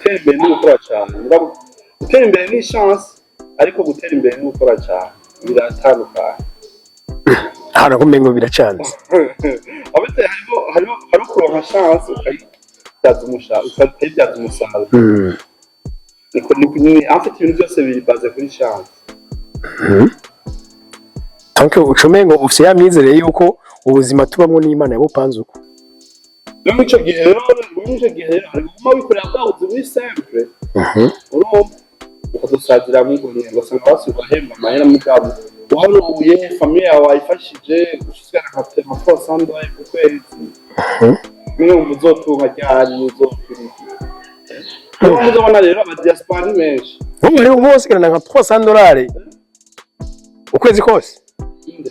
Gutera imbere ni gukora cyane. Mugabo gutera imbere ni chance, ariko gutera imbere ni gukora cyane, biratandukanye. Ahantu kumengo biracanze. Abetse hariho kuronka chance ukayibyaza umusaruro. Niko ni en fait ibintu byose biri basé kuri chance. Donc ucumengo ufise ya myizerere yuko ubuzima tubamwo n'Imana yabupanze uko. No muri ico gihe rero hari kuguma wikorera bwa buzima buri simple, urumva, ukazosazira nk'ubwo nyene, ugasanga basi urahemba amahera, mugabo uharuye famille yawe wayifashije, usigara nka 300 dollars ku kwezi. Niyo uzotunga ryari, uzotura iki? Niyo muzobona rero aba diaspora ni benshi. Nk'ubu hariho nk'uwosigarana nka 300 dollars ukwezi kose. Inde?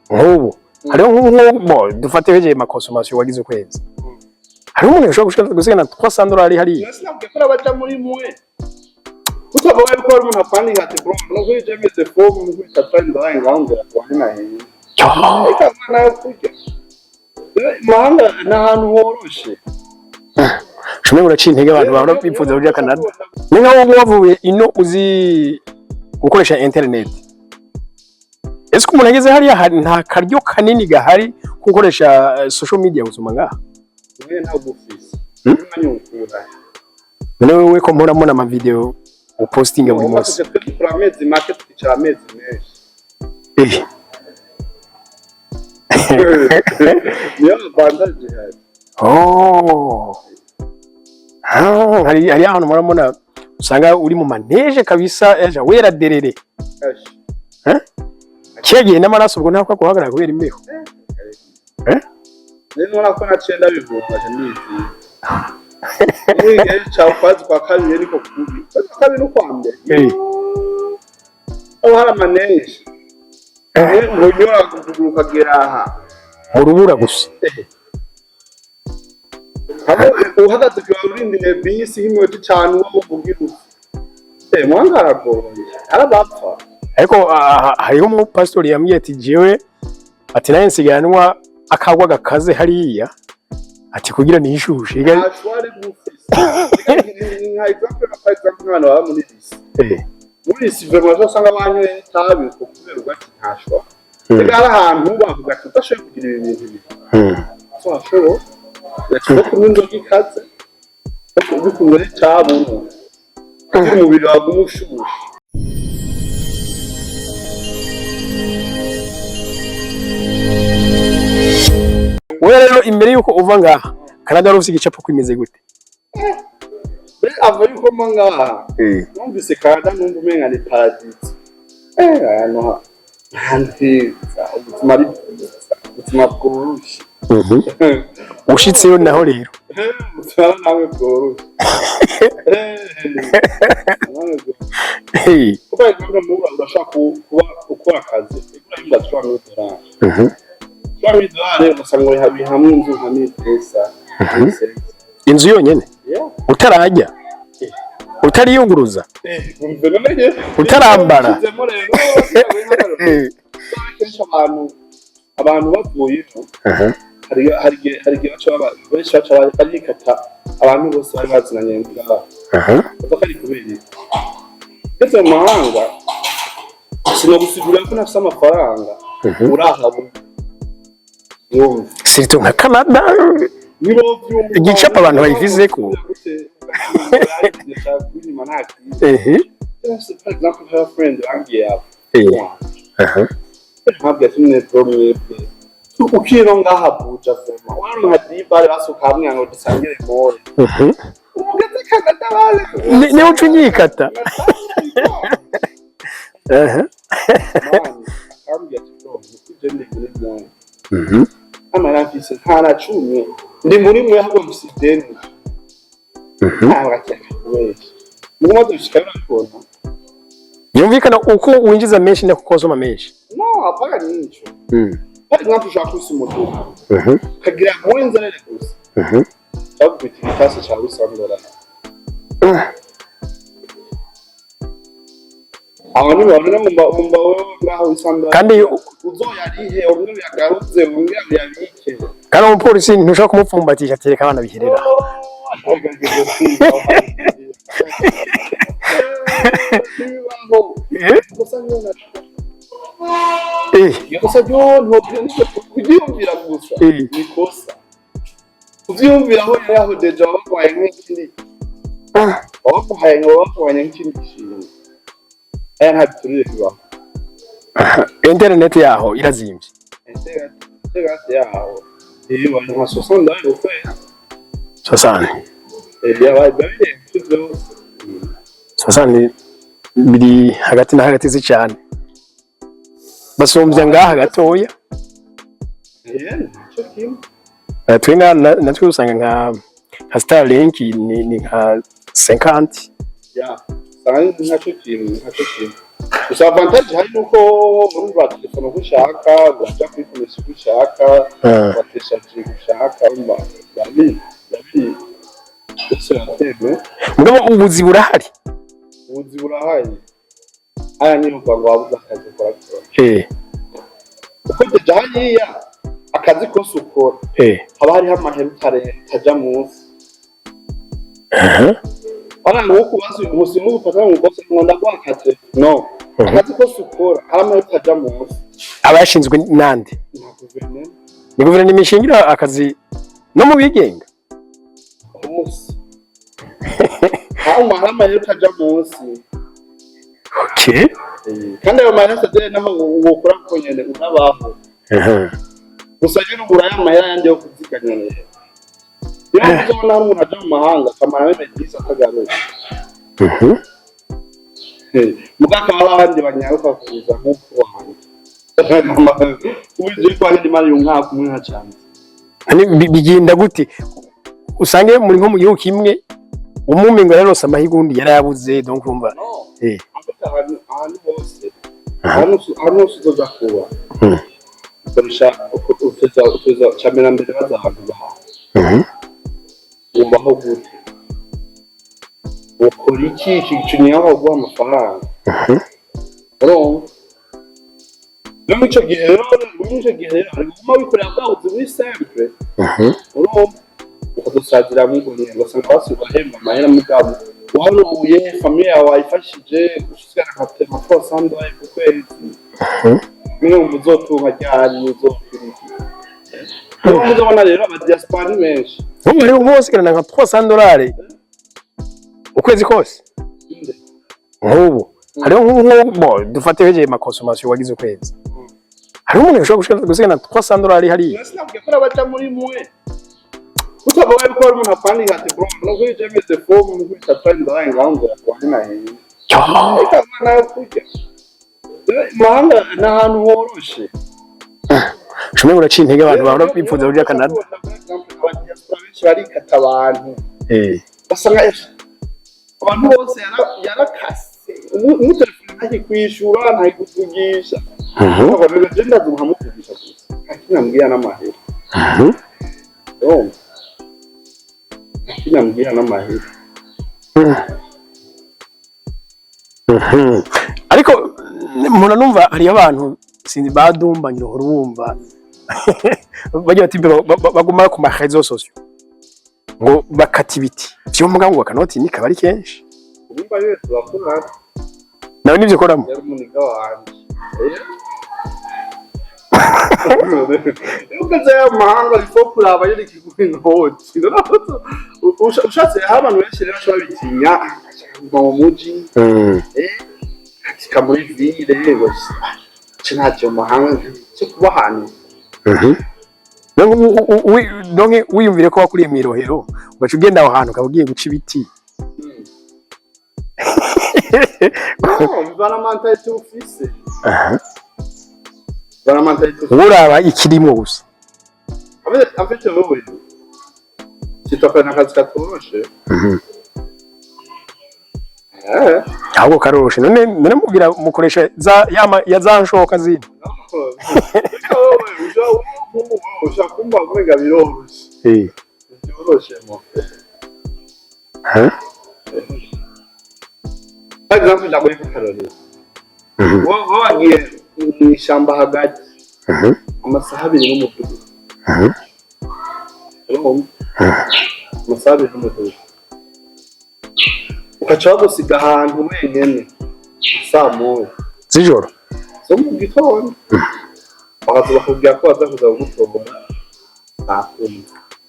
Nk'ubu hariho nk'ubu bo dufate hejeye ma consommation wagize ukwezi, hariho umuntu ashobora gusigarana 300 dollars hariya. Sinabwiye ko n'abaja muri mwe utavuga yuko hari umuntu akwandika ati: "Bro, no kuri jemeze fomu nkubita 3 dollars ngaho ngera kubane na hehe?" Ariko amana yo kurya. Rero imahanga ni ahantu horoshe. Shume uraciye intege abantu bahora bifuza kuja Canada. Ni nka wowe wavuye ino uzi gukoresha internet. Ese ko umuntu ageze hariya hari nta karyo kanini gahari ko gukoresha social media gusoma ngaha? Mwe ntabwo ufise umwanya ukura. None wewe ko mpora mbona ama video upostinga buri munsi? Twe dukora amezi make, tukicara amezi menshi. Niyo avantage ihari. Oh. Ah, hari ahantu mpora mbona usanga uri mu manege kabisa, eja wera derere. Kashi. Eh? Kiyagiye n'amaraso, ubwo ntabwo guhagarara kubera imbeho. Eh? Rero nubona ko naciye ndabivunga, nje niziye muri igihe ca ukwezi kwa kabiri, niko kubi, ukwezi kwa kabiri n'ukwa mbere, aho hari amaneje unyura kuguru ukagera aha. Mu rubura gusa. Hamwe uhagaze kuba urindiriye bisi nk'iminota 5, wowe ugira uti mwanga haragoye, harabapfa. Ariko hariho umupasitori yambwiye ati: "Jewe," ati, "nawe nsigaye nywa akagwa gakaze hariya," ati, "kugira nishushe." Nta choix gufise. Ni nka exemple, nka par exemple nk'abantu baba muri lycée. Muri lycée vraiment usanga banyoye itabi uko kubera ubwo ati nta choix. Rega hari ahantu bavuga ati udashoboye kugira ibi bintu ibi, so washobora ko kunywa inzoga ikaze bikumwe n'itabi unywa kugira umubiri wawe ugume ushushe. Wowe rero imbere yuko uva ngaha Canada wari ufise igicapo ko imeze gute? Rero ava yuko mba ngaha, numvise Canada numva umenga ni paradis. Ahantu ahantu heza, ubuzima ari bwiza, ubuzima bworoshe. Ushitseyo naho rero? Ubuzima nawe bworoshe. Nawe bworoshe. Kuko exemple muba urashobora kuba ukora akazi urahembwa 3000 dollars. 3000 dollars ugasanga uri hamwe inzu nka 1300. Inzu yonyene? Utarajya, utariyunguruza, utarambara. Ushizemo rero kenshi abantu bavuyeho, hari igihe baca benshi baca barikata, abantu bose bari bazinanye ngaha. Baza ko ari kubera iki? Ndetse mu mahanga sinogusigurira ko ntafise amafaranga, urahabona wumva. Surtout nka Canada. Nibo vyumva. Igicapo abantu bayifiseko. Inyuma nta kintu. Par exemple nka friend bambwiye abo ntabwo ati: "Bro, mwebwe ukiri ngaha buja vraiment waronka 10 balles basuka hamwe ngo dusangire more." Ugeze Canada bale. Niwe uca unyikata. Akambwira ati: "Bro, nukuje ndi muri mwe, amara mfise nta na cumi, ndi muri mwe, ahubwo mfise ideni." Ntabwo akiyakubesha muguma dushika urabibona. Yumvikana uko winjiza menshi nako konsoma menshi. No, apana nico. Par exemple ushobora kubisa umuduga, ukagira mwenzerere gusa, cyagukubita igitasi cya 800 dollars. Aho ni babona mu ngaho 800 dollars. Kandi uzoyarihe, umwe uyagaruze, umwe uyabike. Kandi umupolisi ntushobora kumupfumbatisha, atereka abana biherera. Ntibibaho. Eh? Ikosa niyo na ikosa ryo ntiwobyumva, kuryiyumvira gusa ni ikosa. Kuvyiyumviraho rero, aho déjà baba baguhaye nk'ikindi, baba baguhaye ngo baba baguhaye nk'ikindi kintu. Aya nta biturire bibaho. Internet yaho irazimvye? Internet yaho iyo nka 60 dollars ku kwezi. 60? Yabaye birenze byose. 60 biri hagati na hagati si cyane, basumbya ngaha gatoya. Nicyo kimwe. Twe natwe usanga nka Starlink ni nka 50. Ya, usanga ari nkaco kimwe, nkaco kimwe. Gusa avantage hari nuko urumva telefone uko ushaka, uraja kuyikoresha uko ushaka, urateshaje uko ushaka. Urumva yabi byose biratemewe. Mugabo ubuzi burahari? Ubuzi burahari. Haya niyo ngo wabuze akazi ukora kora. Kuko déjà hariya akazi kose ukora haba hariho amahera utaja munsi. Hariya ngo kubaza uyu munsi ufata ngo bose ngo ndaguha akazi, no akazi kose ukora hari amahera utaja munsi. Aba yashinzwe nande? Nta guverinoma. Ni guverinoma ishingira akazi no mu bigenga? Hose hari amahera utaja munsi. Kandi ayo mahera atagere naho wokora kuko nyene urabaho. Gusa nyene ubura ya mahera yandi yo kuziganya rero. Niyo mpamvu uzobona hari umuntu aja mu mahanga akamara amezi atagaruka. Muga akaba hari abandi banyaruka kuza nk'uko wanjye ubizi ko hari imari umwaka umwe nka cane. None bigenda gute usange muri nko mu gihugu kimwe, umwe ngo yararose amahirwe, undi yarayabuze? Donc urumva No, en fait, ahantu hose, ahantu hose uzoja kuba, ukoresha uteza cambere na mbere baza ahantu bawe, wumvaho gute, ukora iki, iki gicu baguha amafaranga. Urumva rero muri ico gihe rero, hari kuguma wikorera bwa buzi buri simple. Urumva ukadusazira mw'ubwo nyene, ugasanga basi urahemba amahera, mugabo uharuye famille yawe wayifashije, usigara nka 300 dollars ku kwezi. Niyo wumva uzotunga ryari, uzokora iki? Niyo mpamvu uzobona rero aba diaspora ni benshi. Nk'ubu hariho nk'uwosigarana nka 300 dollars ukwezi kose. Inde? Nk'ubu hariho nk'ubu bo dufate hejeye ma consommation wagize ukwezi, hariho umuntu ushobora gusigarana 300 dollars hariya. Sinabwiye ko n'abaja muri mwe utavuga yuko hari umuntu akwandika ati: "Bro, no kuri jemeze fomu no kuri tatari ndabaye ngaho ngo yakubaye na hehe." Ariko amana yo kurya. Rero imahanga ni ahantu horoshe. Ushobora uraciye intege abantu bahora bifuza kuja Canada. Aba diaspora benshi barikata abantu. Basanga abantu bose yarakase umutelefone, ntakikwishura, ntakikuvugisha. Rero je ndaza nkamuvugisha gusa, ntakinambwira n'amahera. Urumva, ntakinambwira n'amahera. Ariko mpora numva hariyo abantu, sinzi, badumba uhora wumva bagira bati baguma ku ma réseaux sociaux ngo bakata ibiti vyo, muga ngo akanoti ni kaba ari kenshi. Urumva rero turakorana. Nawe nivyo ukoramo? Yari umuniga wanje. Iyo ugeze mu mahanga ifo kuraba yereka inoti. Ushatse aho abantu benshi rero bashobora bitinya kuguma mu muji, ashika muri ville ngo ce ntacyo mu mahanga cyo kuba ahantu. Donc donc wiyumvire ko wakuriye mw'irohero, ugaca ugenda aho hantu ukaba ugiye guca ibiti. No, bivana mentalité ufise. Bivana mentalité ufise. Uraba ikirimwo gusa. En fait, wewe kitokana akazi katoroshe. Ahubwo karoroshe. None mubwira mukoresha za yama ya za nshoka zindi? No. Wewe ushaka kumva umenga biroroshe. Byoroshe mo. Huh? Par exemple, ndaguhe nk'akarorero. Wowe wagiye mu ishyamba hagati amasaha 2 n'umudugudu. Urumva? Amasaha 2 n'umudugudu. Ukaca bagusiga ahantu wenyene saa 1 Z'ijoro? Zo mu gitondo, bakaza bakubwira ko baza kuza kugutora saa 10.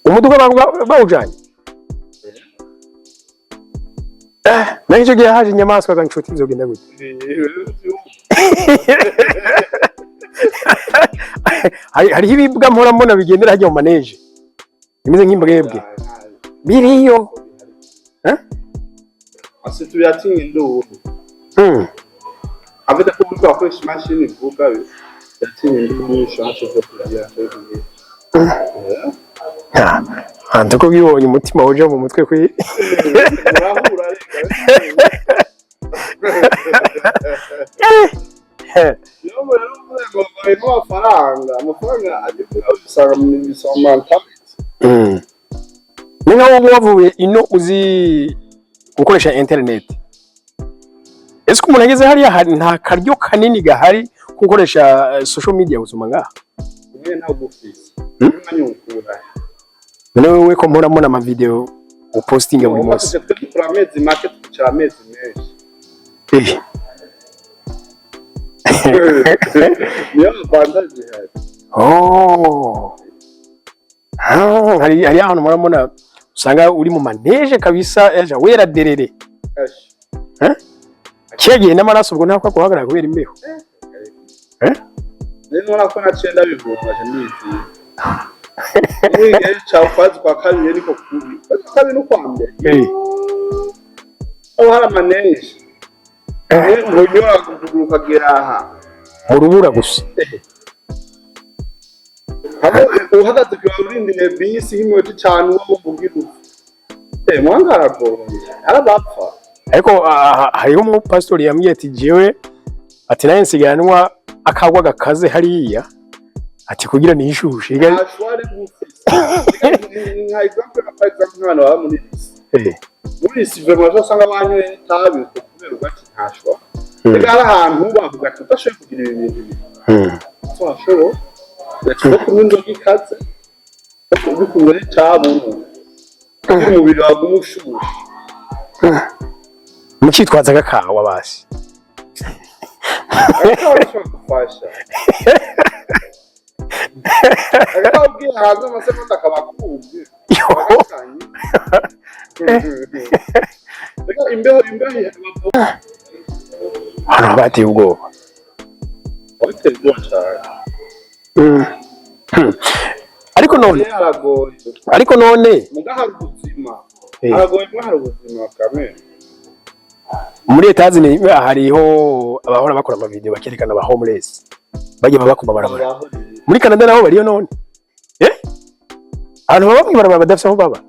Umuduga bawujanye? Naho icyo gihe haje inyamaswa ga nshuti, bizogenda gute? Hariho ibibwa mpora mbona bigendera hajya mu manège, bimeze nk'imbwebwe biriyo. Eh? Ase tuyatinya induru. Afite ko uriko akoresha imashini ivuga, yatinya induru nyinshi, haco zo kugira. Hanze ko bibonye umutima uje mu mutwe kwi. Urahura reka. Niyo rero uvuze ngo barimo amafaranga ageze usanga mu bisaba mentality. Ni nka wowe wavuye ino uzi gukoresha internet. Ese ko umuntu ageze hariya nta karyo kanini gahari ko gukoresha social media gusoma ngaha? Umwe ntabwo ufise umwanya ukura. None wewe ko mpora mbona ama video upostinga buri munsi? Twe dukora amezi make, tukicara amezi menshi. Niyo avantage ihari. Oh. Ah, hari ahantu mpora mbona usanga uri mu manège kabisa, eja wera derere. Kashi. Eh? Kiya gihe n'amaraso ubwo ntabwo guhagarara kubera imbeho. Eh? Rero ubona ko naciye ndabivunga, nje ndiziye muri ca ukwezi kwa kabiri, niko kubi ukwezi kwa kabiri n'ukwa mbere. Aho hari amaneige unyura kuguru ukagera aha. Mu rubura gusa. Hamwe uhagaze kw'ibarabara urindiriye bisi nk'iminota 5, wowe uvugira upfa. Mwanga haragoye, harabapfa. Ariko hariho umupasitori yambwiye ati jewe, ati nawe nsigaranwa akagwa gakaze hariya, ati kugira nishushe. Nta choix gufise. Nka exemple, nka par exemple nk'abantu baba muri lycée. Muri lycée vraiment usanga banyoye itabi kubera ubwo ati nta choix. Reka, hari ahantu bavuga ati udashoboye kugira ibi bintu ibi. Washobora ko kunywa inzoga ikaze bikumwe n'itabi kugira umubiri wawe ugume ushushe. Mukitwaza agakawa basi. Agakawa gashobora gufasha, agakawa ubwiye hanze amasegonda akaba akubye. Agakanye. Reka, imbeho bavuga. Ahantu haba hateye ubwoba. Biteye ubwoba cyane. Ariko none Rero haragoye. Ariko none Muga hari ubuzima. Haragoye, muga hari ubuzima kamere. Muri Etazini hariho abahora bakora amavideo bakerekana aba homeless bagiye baba ku mabarabara. Abaho rero. Muri Canada naho bariyo none? Ahantu baba mw'ibarabara badafise aho baba.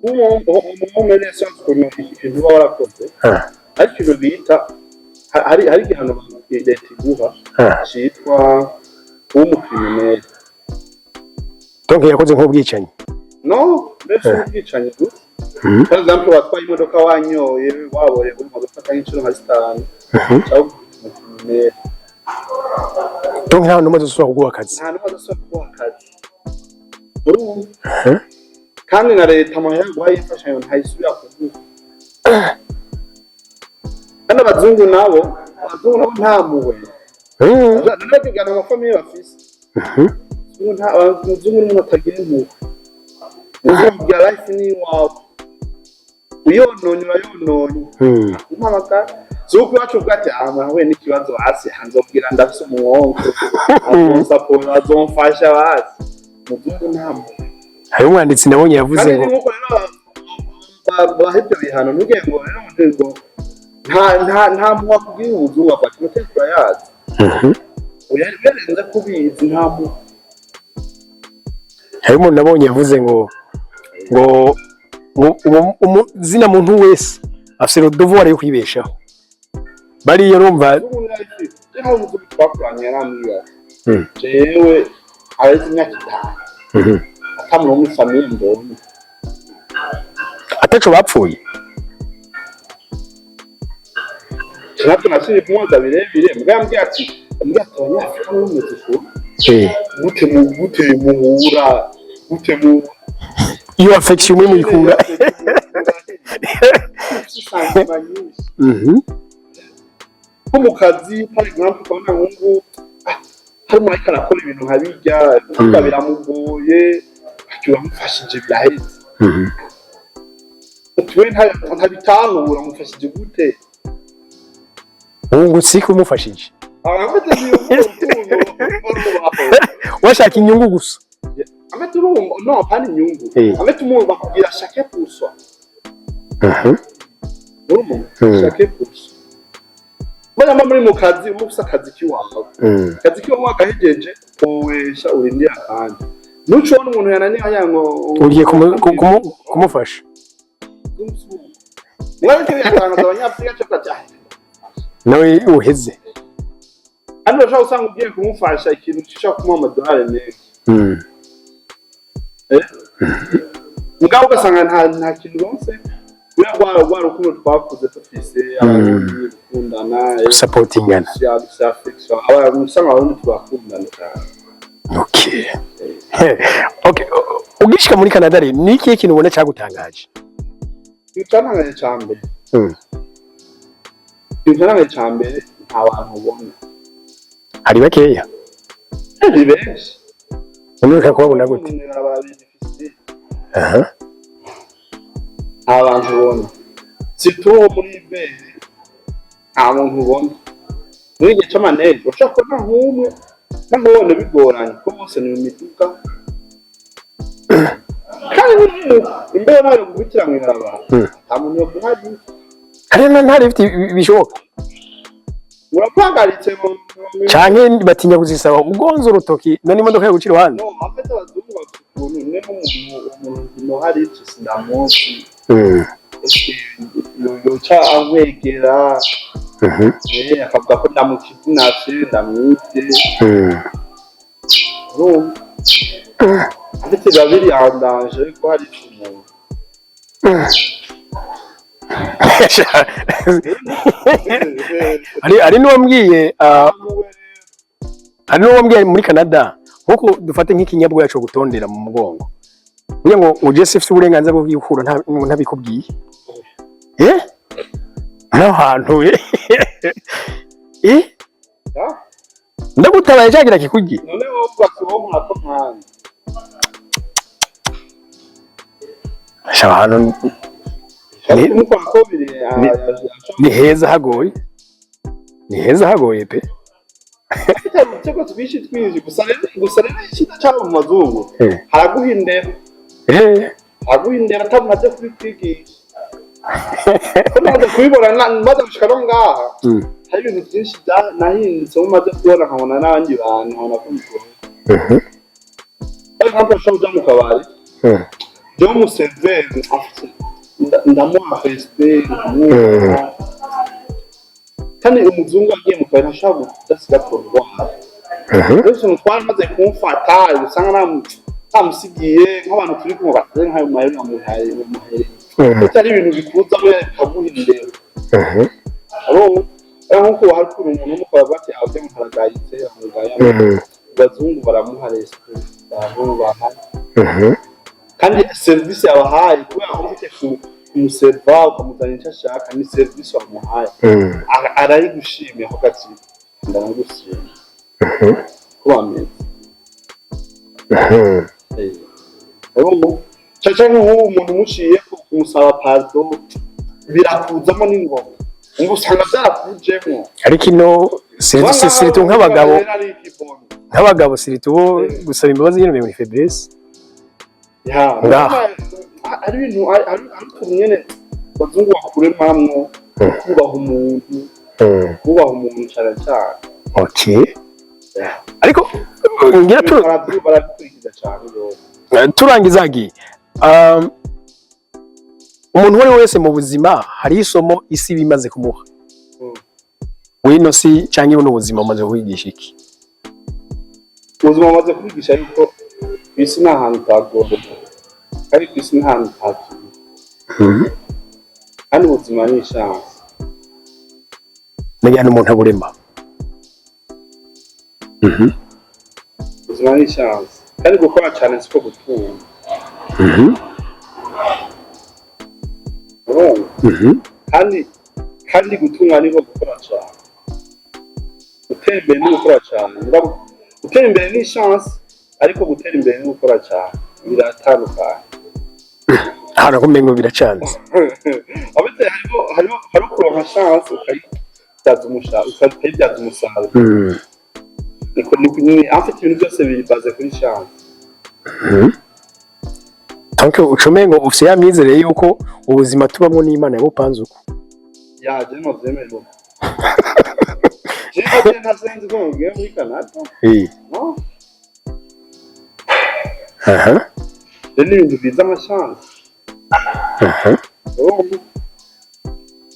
Umuhomeless ukuntu ikintu uba warakoze, ariko ikintu bita hari igihano leta iguha citwa uw'umucriminel. Donc yakoze nk'ubwicanyi? No, mbese ubwicanyi gusa. Par exemple watwaye imodoka wanyoye, waboye, uri gufata nk'inshuro nka zitanu, cyangwa umucriminel. Donc nta n'umwe azosubira kuguha akazi? Nta n'umwe adasubira kuguha akazi, urumva? Kandi na leta amahera yaguhaye y'imfashanyo ntayisubira kuguha. Kandi abazungu nabo nta mpuhwe. Nabigana amafamille bafise. Umuzungu n'umuntu atagira impuhwe. Umuzungu bya life ni iwawe, uyononye urayononye. Umpamagara si uko iwacu uvuga ati aha nahuye n'ikibazo, hasi nzobwira ndafise umwonko azonsapora, azomfasha basi. Umuzungu nta mpuhwe. Hari umwanditsi nabonye yavuze Kandi ngo ni nk'uko rero baha ibyo bihano, ntugire ngo rero ngo nta mpuhwe akubwira. Umuzungu avuga ati amategeko urayazi, uyarenze kubizi, nta mpuhwe. Hari umuntu nabonye yavuze ngo zina muntu wese afise le devoir yo kwibeshaho, bariya urumva. Umuzungu ntiyabifite. Je nkaho umuzungu twakoranye yarambwira ati jewe areze imyaka 5 ata muntu wo muri famille mbonye. Ataco bapfuye. Natwe nasubiye kumubaza birebire, mbwa yambwiye ati abanyafurika mumeze ukuntu gute muhura, gute mu Iyo affection mwe muyikura? Changement nyinshi. Nko mu kazi, par exemple, ukabona nk'ubu hari umuntu ariko arakora ibintu nka bijya, ukumva biramugoye, ati uramufashije biraheze. Ati we ntabitahura, mufashije gute? Wungutse iki umufashije? Abafite urukundo rubaho. Washaka inyungu gusa. Amete urumva, no apana inyungu. Amete umuntu bakubwira chacun pour soi. Urumva? Chacun pour soi. Bajya muri mu kazi, uba ufise akazi k'iwawe. Akazi k'iwawe wagahejeje, wowesha urindira akandi. Nuca ubona umuntu yananiwe agira ngo Ugiye kumufasha. Mwana cyo yatangaza Abanyafurika cyo ati "Ah, Nawe uheze. Hano urashobora gusanga ugiye kumufasha ikintu gishobora kumuha amadolari menshi. Eh? Mugabo ugasanga nta kintu ronse kubera rwa rukundo twakuze dufise, Abarundi gukundana, Gusapotingana. Dufise affection, abantu usanga Abarundi turakundana cyane. Okay, ugishika muri Canada rero, ni ikihe kintu ubona cyagutangaje? Ikintu cyantangaje ca mbere, ikintu cyantangaje ca mbere, nta bantu ubona. Hari bakeya. Ni benshi. Unuka kubabona gute? Mw'ibarabara biri difficile. Nta bantu ubona, surtout muri hiver nta muntu ubona. Muri igihe c'ama neige ushobora kubona nk'umwe, namubone bigoranye kuko bose ni mu miduga, kandi imbeho nayo gukubitira mw'ibarabara, nta muntu yoguha. Hari nta lift bishoboka? Uramuhagaritse mu Canke batinya kuzisaba, ugonze urutoki none imodoka yo guca iruhande. No, en fait abazungu bafite ukuntu umwe n'umuntu, umuntu no hari sindamuzi, eske yoca ankwegera, akavuga ko ndamukidnapye, ndamwibye. Urumva, en fait biba biri en danger ko hari umuntu. Hari n'uwambwiye muri Canada, nkuko dufate nk'ikinyabwoya cyo gutondera mu mugongo kugira ngo uje se ufite uburenganzira bwo kwikura ntabikubwiye, naho hantu, ndagutabaye cyagira kikugiye. None wowe uvuga wowe nkurako nkande? Sha, ahantu Kumukora ko biri ni heza hagoye, ni heza hagoye pe. Udutego twinshi twinshi gusa. Rero icyiza cyabo mu mazungu, haraguha indero. Haraguha indero atamaze kubikwigisha, ko namaze kubibona, maze gushika no ngaha, hari ibintu byinshi nahindutse maze kubona, nkabona n'abandi bantu, nkabona ko bigoye. Par exemple, ushobora kuja mu kabari, jewe umuserveur ndamuha respect, nkamwubaha. Kandi umuzungu agiye mu kabari ntashobora kudasiga pourboire. Rero utuntu twaramaze kumfata, usanga namusigiye nk'abantu turi kumwe batari nk'ayo mahera namuhaye, namuhereye. Kuko ari ibintu bikuzamo bikaguha indero. Abo ari nkuko hari ukuntu umuntu w'umukobwa bati abavye umuntu aragayitse, amugaya. Abazungu baramuha respect, baramwubaha. Kandi serivisi yabahaye, kubera ko ufite kumuseriva ukamuzanira icyo ashaka, ni serivisi wamuhaye. Arayigushimiye aho gati ndanagushimye ko bameze. Urumva, canke nk'ubu umuntu umuciye kumusaba pardon birakuzamo n'ingoga, ngo usanga byarakujemwo. Ariko ino surtout nk'abagabo, surtout bo gusaba imbabazi nyine muri faiblesse. Ngaha. Hari ibintu, hari utuntu nyene abazungu bakuremamwo, kubaha umuntu, kubaha umuntu cane cane. Okay, ariko ngira tu Barabikurikiza cane rwose. Turangiza gi, umuntu uwo ari we wese mu buzima hari isomo isi bimaze kumuha. Wino si cyangwa buno buzima bumaze kwigisha iki? Ubuzima bumaze kwigisha yuko ku isi nta hantu utagorwa, kandi ku isi nta hantu utakiye, kandi ubuzima ni chance. Menya n'umuntu aburema. Ubuzima ni chance, kandi gukora cyane siko gutunga. Urumva? Kandi gutunga niko gukora cyane. Gutera imbere ni gukora cyane. Mugabo gutera imbere ni chance, ariko gutera imbere ni gukora cyane, biratandukanye. Ahantu ko umengo biracanze. Abetse hariho kuronka chance ukayibyaza umusaruro. Niko ni en fait ibintu byose biri basé kuri chance. Donc ucumengo ufise ya myizerere yuko ubuzima tubamwo n'Imana yabupanze uko. Ya, je no vyemera uko. Je ntasenzi ko mugiye muri Canada. No. Rero ni ibintu biza nka chance. Urumva?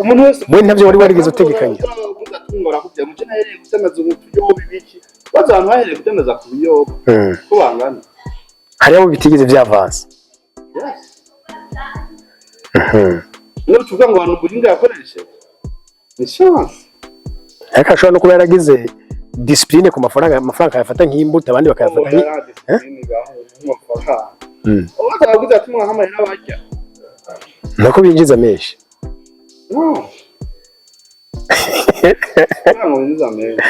Umuntu wese We ntavyo wari warigeze utegekanya. Ugatunga kugira ngo nahereye kudandaza utuyoba ibiki, baza abantu bahereye kudandaza ku biyoba ko bangana. Hari abo bitigeze vyavanze. Yes. Niba tuvuga ngo abantu ubuhinga yakoresheje ni chance. Ariko ashobora no kuba yaragize discipline ku mafaranga, amafaranga akayafata nk'imbuto, abandi bakayafata nk'i Discipline gaho amafaranga. Ubaza baguze ati mwa hamwe n'abarya. Nuko binjiza menshi. No. Kugira ngo binjiza menshi.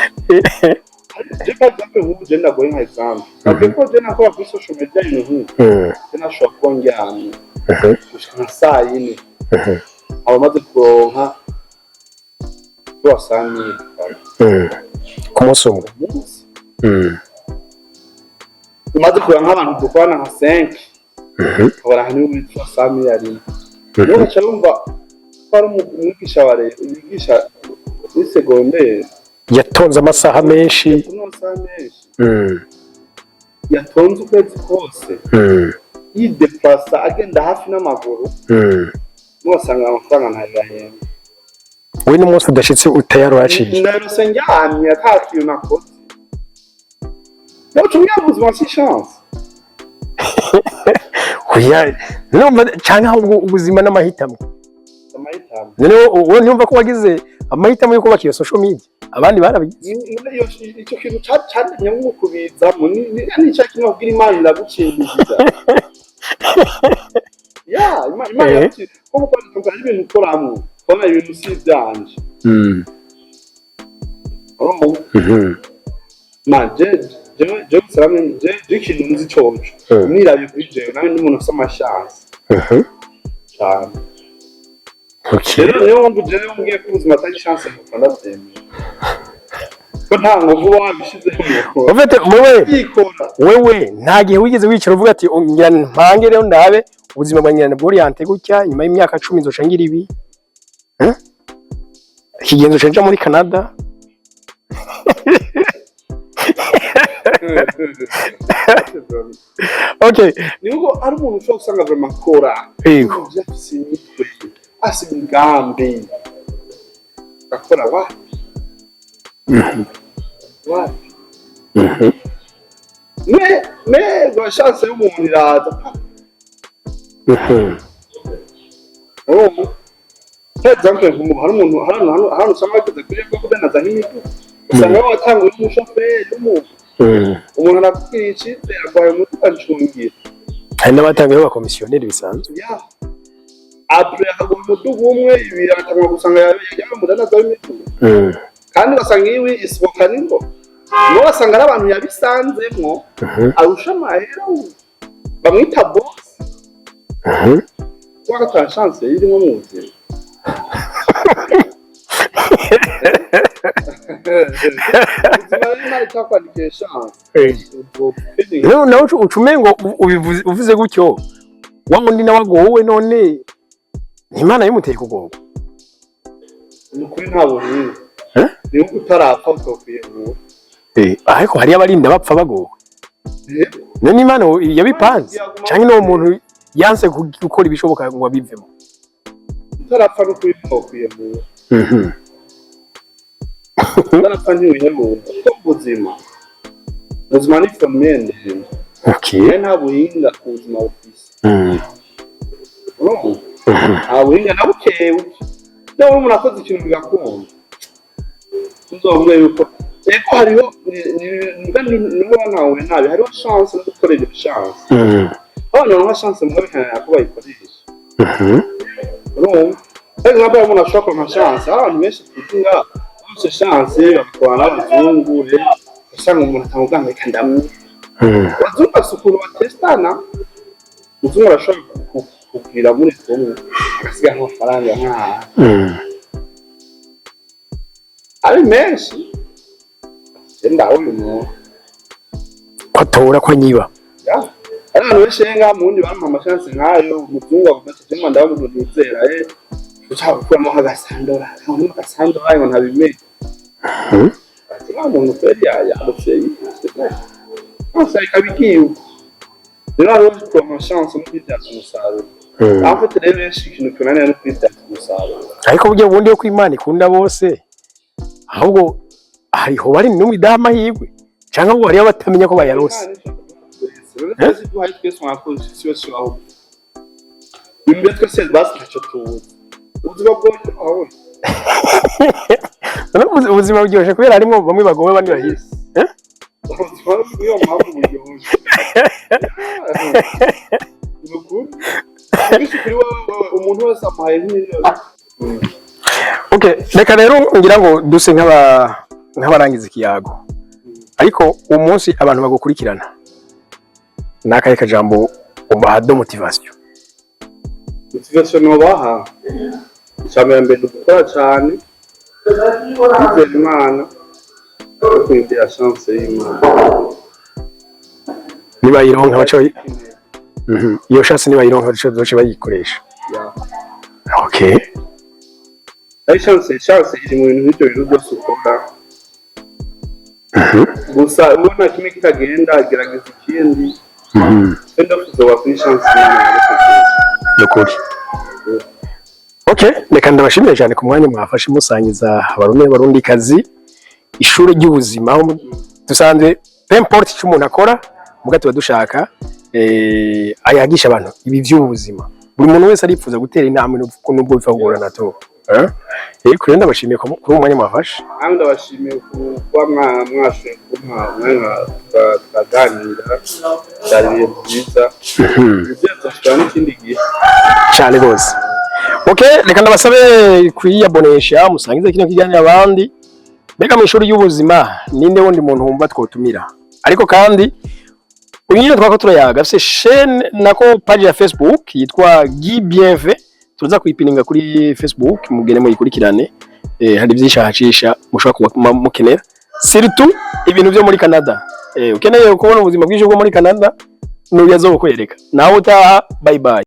Je par exemple nk'ubu je ndagoye nka exemple. Nabwiye ko je nakora kuri social media ibintu nk'ibi. Je nashobora kuba ndyamye gushika nka saa 4. Aba amaze kuronka 300 000. Ku munsi umwe? Umunsi. Umaze kuronka nk'abantu dukorana nka 5. Ukabona ahantu muri 300 000 arimo. Niyo ugaca wumva ko ari umwigisha wa leta yigisha muri segonderi. Yatonze amasaha menshi. Yatonze amasaha menshi. Yatonze ukwezi kose. Yideplasa agenda hafi n'amaguru. Nubasanga amafaranga ntayo bahembwa. We n'umunsi udashitse utayari uraciye. Narose ndyamye ata kintu nakoze. Nawe umbwira ubuzima si chance. Oya, numva canke ahubwo ubuzima n'amahitamo. Amahitamo. Noneho wowe ntiyumva ko wagize amahitamo yo kubaka iyo social media, abandi barabigize. Ico kintu candemye nko kubizamo ni ca kintu kubwira Imana iragukingiza. Ya, Imana iragukingiza. Ko gukora hari ibintu ukoramwo ukabona ibintu si ivyanje. Urumva? Ma je gusa hamwe je ikintu nzi coco, nirabye kuri jewe nawe ndi umuntu ufise ama chance cane. Rero niyo mpamvu jewe mbwiye ko ubuzima atari chance nkuko ndavyemera ko nta nguvu uba wabishizemo. Ufite wewe yikora. Wewe nta gihe wigeze wicara uvuga ati ngira mpange rero ndabe ubuzima bwa ngira bworienté gutya, nyuma y'imyaka 10 nzoca ngira ibi? Eh? Ikigenzo nca nja muri Canada. Okay. Ni uko ari umuntu ushobora gusanga vraiment akora ibintu afise imitwe, afise imigambi, akora wapi wapi. Me ngo chance y'umuntu iraza pa. Urumva, par exemple nk'ubu hari umuntu hari usanga bageze kuri bwo kudandaza nk'imiduga, usanga watanguye n'umushoferi w'umuntu, umuntu arakubwira icizere, arwaye umuduga ncungira. Hari n'abatangiye b'abakomisiyoneri bisanzwe. Ya, après akagura umuduga umwe, ibiri, agatangura gusanga yabaye umudandaza w'imiduga. Kandi ugasanga iwe isohoka ningo nibo basanga ari abantu yabisanzemwo arusha amahera bamwita boss. Kuba ata chance irimo mu buzima. Ubuzima rero Imana itakwandikiye chance uzopfa. Rero nawe uca umengo uvuze gutyo, wa wundi nawe agowe, none Imana yamuteye kugorwa. Ni ukuri nta buhinga. Eh? Ni uko utarapfa utokwihebura. Ariko hariyo abarinda bapfa bagowe. None Imana yabipanze canke n'uwo muntu yanse gukora ibishoboka ngo abivemo? Utarapfa n'ukuri ntokwihebura. Utarapfa ntiwihebura kuko ubuzima ni famille ndende. Rero nta buhinga ubuzima bufise. Urumva, nta buhinga na bukebuke. Niba umuntu akoze ikintu bigakunda, tuzovuga yuko ego hariho niba ntawe nabi, hariho chance no gukorera iyo chance. Abantu baronka chance mugabo bikananira ko bayikoresha. Urumva? Ariko nka umuntu ashobora kuronka chance, hari abantu benshi tuzi ngaha bafise chance bagakorana n'abazungu, rero usanga umuntu atamubwira ngo reka ndamwe. Abazungu bafise ukuntu batestana. Umuzungu arashobora kugwira muri kumwe agasiga nk'amafaranga nk'ahantu ari menshi, ndaho uyu muntu Ko atora ko anyiba. Ya. Hari abantu benshi rero ngaha mu wundi bampa ama chance nk'ayo, umuzungu avuga ati jemwe ndabona umuntu nizera, ushaka gukuramo nk'agasandora, nkabonamo agasandora ngo ntabimenye. Ati wa muntu kweli yarutse chance ikaba igiye uko. Rero hariho kuronka chance no kwibyaza umusaruro. Aho mfite rero benshi ikintu kinanira no kwibyaza umusaruro. Ariko burya bundi yo ko Imana ikunda bose, ahubwo hariho bari n'umwe idaha amahirwe, cyangwa ngo hariho abatamenya ko bayarose. Rero twese duhaye, twese mwakoze isi yose ibaho. Imbere twese basi ntacyo tuzi. Ubuzima bwose urabona. None ubuzima buryoshye kubera harimo bamwe bagowe abandi bahire. Eh? Ubuzima niyo mpamvu buryoshye. Ni ukuri. Bityo kuri wowe umuntu wese amuhaye nk'imiliyoni. Okay, reka rero ngira ngo duse nk'abarangiza ikiyago, ariko uwo munsi abantu bagukurikirana ni akahe kajambo ubaha de motivation? Motivation nobaha, icya mbere ni ugukora cyane, kwizera Imana no kurindira chance y'Imana. Nibayironka baca iyo chance nibayironka baca bayikoresha. Ya. Okay. Ari chance iri mu bintu nk'ibyo bintu byose ukora. Gusa ubona kimwe kitagenda, gerageza ikindi. Wenda kuzoba kuri chance y'Imana ariko Ni ukuri. Okay, reka ndabashimire cyane ku mwanya mwafashe musangiza Abarundi n'Abarundikazi ishuri ry'ubuzima, aho dusanzwe peu importe icyo umuntu akora, muga tuba dushaka ayagisha abantu ibi by'ubuzima. Buri muntu wese arifuza gutera intambwe nubwo bipfa kugorana to. Rero ndabashimiye kuri uwo mwanya mwafashe. Namwe ndabashimiye kuba mwashoboye kumpa umwanya tukaganira, byari ibintu byiza. Ibyo tuzashobora n'ikindi gihe. Cyane rwose. Okay, reka ndabasabe kwiyabonesha, musangize kino kiganiro abandi. Mbega mu ishuri ry'ubuzima ninde wundi muntu wumva twotumira? Ariko kandi uyu nyine twako turayaga afise chaîne nako page ya Facebook yitwa Guy Bienfait, tuza kuyipininga kuri Facebook, mugende muyikurikirane. Hari byinshi ahacisha mushobora kuba mukenera, surtout ibintu byo muri Canada. Ukeneye kubona ubuzima bwinshi bwo muri Canada, nuyazo kukwereka. Nawe utaha, bye bye.